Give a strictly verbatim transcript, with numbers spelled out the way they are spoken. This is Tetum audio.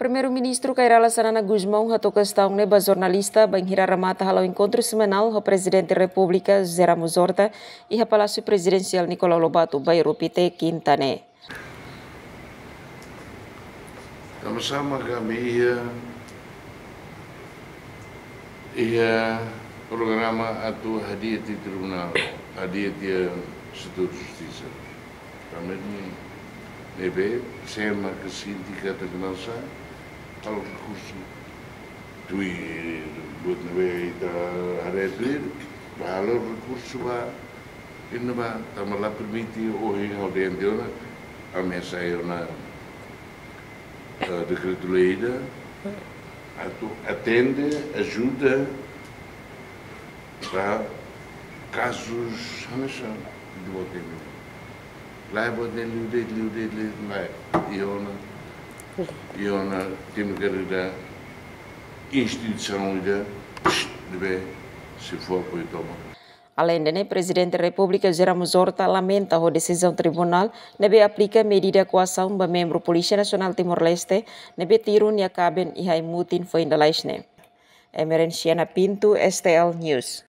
Primeiru-Ministru Kay Rala Xanana Gusmão hato'o kestaun ne'e ba jornalista bainhira remata hala'o enkontru semanál ho Prezidente Repúblika José Ramos Horta iha Palásiu Prezidensiál Nicolau Lobato, Bairru Pité, Kinta ne'e. Sama-sama kami iha, iha programa atu hadi'a tiha tribunál, hadi'a tiha setór justisa. Kami ne'e, ne'ebé, sema ke sinti katak nasa, halo rekursu. Tuir, buat ne'ebé ita haree tuir, ba halo rekursu ba, iha ne'ebá, tanba la permite ohin ha'u dehan tiha ona, ami hasai ona, eh, dekretu-lei ida, atu atende, ajuda, ba kazus hanesan ida-ne'e. Laiha buat ne'e liu de'it, liu de'it, liu de'it, laiha. Iha ona, iha ona, temi karida instituisaun ida, psh, ne'ebé sei fó apoiu tomak. Aleinde ne'e, Prezidente Repúblika José Ramos Horta lamenta ho desizaun tribunál ne'ebé aplika medida koasaun ba membru Polísia Nasionál Timor-Leste ne'ebé tiru nia kaben iha ai-mutin foin lalais ne'e. Emerenciana Pinto, S T L News.